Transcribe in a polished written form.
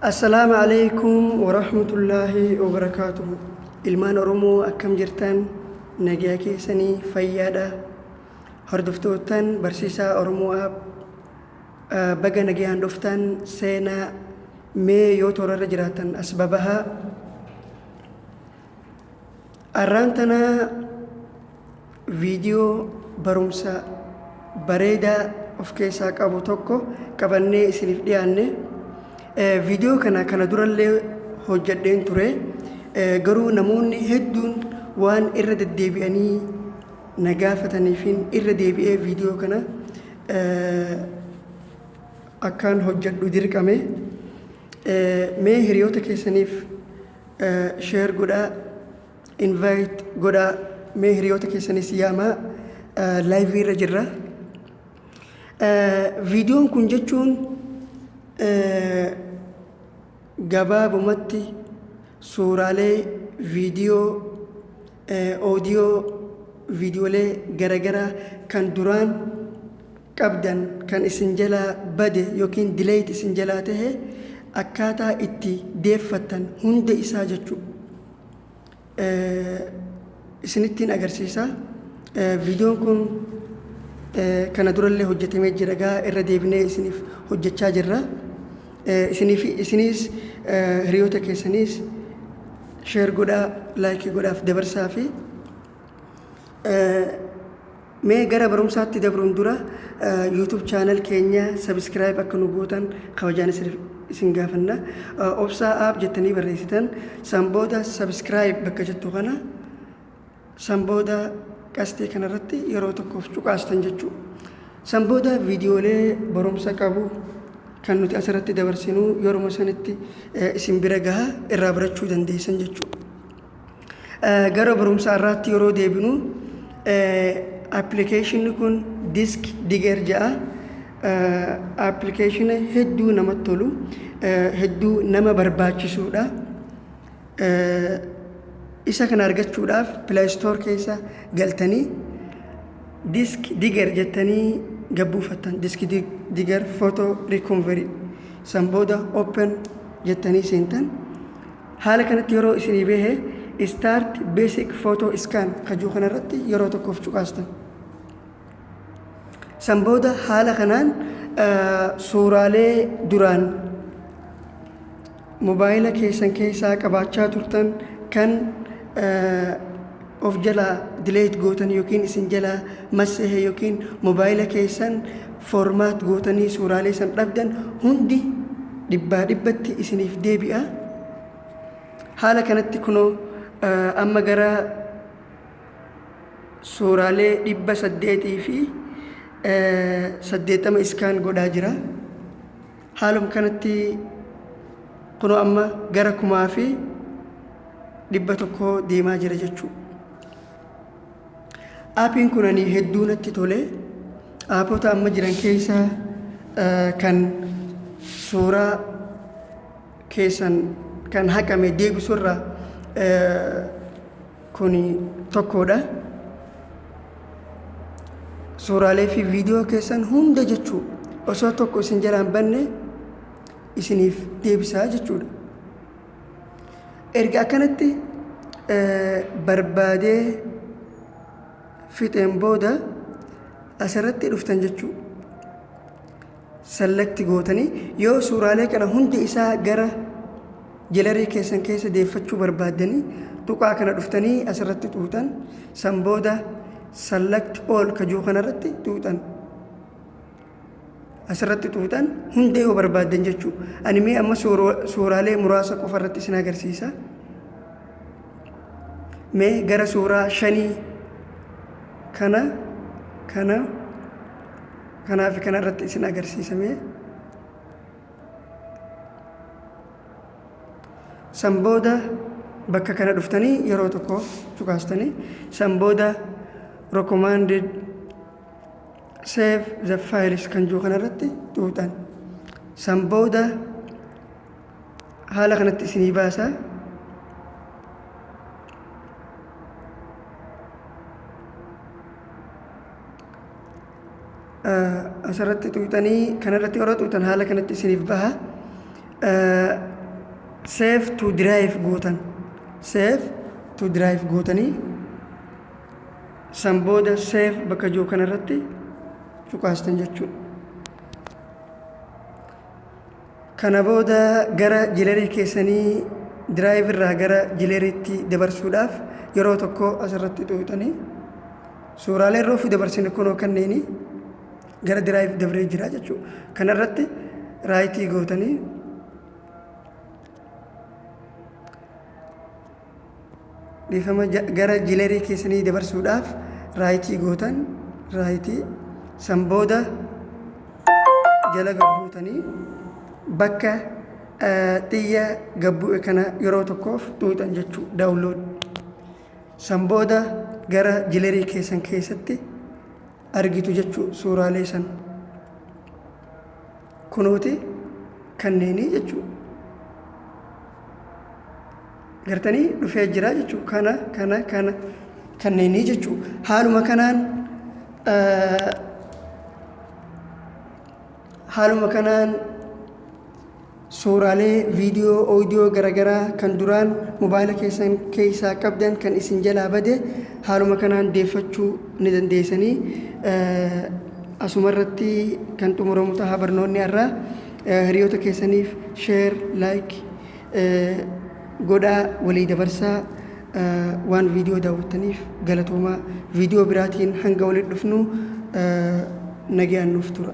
Assalaamu alaikum warahmatullaahi wabarakaatuhu. Ilmaan Oromoo, akkam jirtan? Nagaa keessanii? Fayyaadha? Hordoftoottan Barsiisaa Oromoo App, baga nagayaan dhuftan. Seenaa mee yoo toorarra jiraattan as babahaa. Arraan tana viidiyoo barumsa bareedaa of keessaa qabu tokko qabannee isiniif dhiyaanne. Viidiyoo kana kana durallee hojjedheen ture. Garuu namoonni hedduun waan irra deddeebi'anii na gaafataniifin irra deebi'ee viidiyoo kana akkaan hojjedhu dirqame. Mee hiriyoota keessaniif share godhaa, invite godhaa, mee hiriyoota keessanis yaamaa, live irra jirra. Viidiyoon kun jechuun gabaabumatti suuraalee, viidiyoo, oodiyoo, viidiyoolee garagaraa kan duraan qabdan kan isin jalaa bade yookiin delete isin jalaa tahe akkaataa itti deeffattan hunda isaa jechuu isinittiin agarsiisa. Viidiyoon kun kana durallee hojjetamee jira, gaa irra deebinee isiniif hojjechaa jirra. Isiniif isiniis hiriyoota keessaniis share godhaa, like godhaaf dabarsaa fi mee gara barumsaatti dabruun dura YouTube channel keenya subscribe akka nu gootan kabajaan isin gaafanna. Obsaa App jettanii barreessitan, san booda subscribe bakka jettu kana, san booda qastee kanarratti yeroo tokkoof cuqaastan jechuu. San booda viidiyoolee barumsa qabu kan nuti asirratti dabarsinu yeruma sanitti isin bira gaha, irraa barachuu dandeessan jechuudha. Gara barumsa irraatti yeroo deebinu, appilikeeshinni kun Disk Digger jedha. Appilikeeshina hedduu namatti tolu, hedduu nama barbaachisuudha. Isa kana argachuudhaaf Play Store keessa galtanii Disk Digger jettanii gabbuufattan. Disk Digger Photo Recovery, san booda open jettanii seentan. Haala kanatti yeroo isinii bahe, start basic photo scan kajuu kanarratti yeroo tokkoof cuqaastan. San booda haala kanaan suuraalee duraan mobaayila keessan keessaa qabaachaa turtan kan of jalaa delete gootan yookiin isin jalaa massahe yookiin mobaayila keessan format gootanii suuraalee san dhabdan hundi dhibbaa dhibbatti isiniif deebi'a. Haala kanatti kunoo amma gara suuraalee 880 scan godhaa jira. Haaluma kanatti kunoo amma gara 1100 deemaa jira jechuudha. Aappiin kun ani hedduu natti tole. Aapota amma jiran keessaa kan suuraa keessan kan haqame deebisurra kun tokkodha. Suuraalee fi viidiyoo keessan hunda jechuu osoo tokko isin jalaan banne isiniif deebisaa jechuudha. Erga akkanatti barbaadee fixeen booda asirratti dhuftan jechuu select gootanii, yoo suuraalee kana hundi isaa gara gallery keessan keessa deeffachuu barbaaddanii, tuqaa kana dhuftanii asirratti xuuxan. San booda select all kajuu kanarratti xuuxan, asirratti xuuxan hunda yoo barbaaddan jechuu. Ani mee amma suuraalee muraasa qofa irratti isin agarsiisa. Mee gara suuraa shanii kana, kana, kanaa fi kana irratti isin agarsiisa. Mee san booda bakka kana dhuftanii yeroo tokko cuqaastanii, san booda recommended save the files kan jiru kanarratti xuuxan. San booda haala kanatti isinii baasa. Asirratti xuuxanii, kanarratti yeroo xuuxan haala kanatti isiniif baha. Save to drive gootan. Save to drive gootanii, san booda save bakka jiru kanarratti cuqaastan jechuudha. Kana booda gara gallery keessanii, drive irraa gara galleryitti dabarsuudhaaf yeroo tokko asirratti xuuxanii, suuraalee yeroo fi dabarsine kunoo kanneeni gara drive dabree jira jechuudha. Kanarratti right gootanii, dhiifama, gara gallery keessanii dabarsuudhaaf right gootan. Right, san booda jala gabbuutanii bakka xiyya gabbu'e kana yeroo tokkoof xuuxan jechuu, download. San booda gara gallery keessan keessatti argitu jechuu. Suuraalee san kunuuti kanneenii jechuu gartanii dhufee jira jechuu. Kana kana kana kanneenii jechuu. Haaluma kanaan suuraalee, viidiyoo, oodiyoo garaagaraa kan duraan mobaayila keessan keessaa qabdan kan isin jalaa bade haaluma kanaan deeffachuu ni dandeessanii. Asumarratti kan xumuramu ta'a barnoonni har'aa. Hiriyoota keessaniif share, like godhaa, walii dabarsaa. Waan viidiyoo daawwattaniif galatoomaa. Viidiyoo biraatiin hanga walitti dhufnu nagayaan nuuf tura.